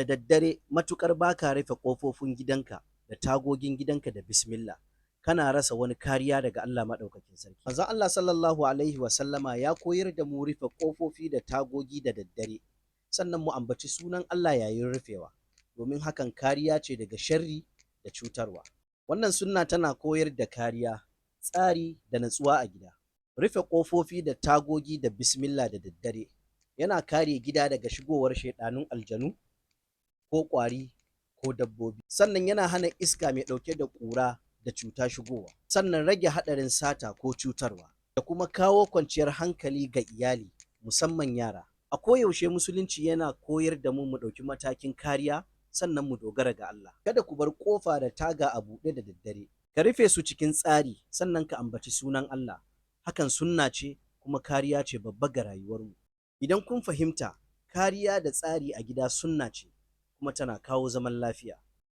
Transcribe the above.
Da daddare matuƙar ba ka rufe ƙofofin gidanka da tagogin gidanka da bismillah, kana rasa wani kariya daga Allah maɗaukakin sarki. Manzon Allah sallallahu alaihi wa sallama ya koyar da mu rufe ƙofofi da tagogi da daddare, sannan mu ambaci sunan Allah yayin rufewa, domin hakan kariya ce daga sharri da cutarwa. Wannan sunna tana koyar da kariya, tsari da natsuwa a gida. Rufe ƙofofi da tagogi da bismillah da daddare yana kare gida daga shigowar shaiɗanun aljanu ko ƙwari ko dabbobi. Sannan yana hana iska mai ɗauke da ƙura da cuta shigowa. Sannan rage haɗarin sata ko cutarwa da kuma kawo kwanciyar hankali ga iyali, musamman yara. A koyaushe Musulunci yana koyar da mu mu ɗauki matakin kariya, sannan mu dogara ga Allah. Kada ku bar ƙofa da taga a buɗe da daddare. Ka rufe su cikin tsari, sannan ka ambaci sunan Allah. Hakan sunna ce kuma kariya ce babba ga rayuwarmu. Idan kun fahimta, kariya da tsari a gida sunna ce kuma tana kawo zaman lafiya.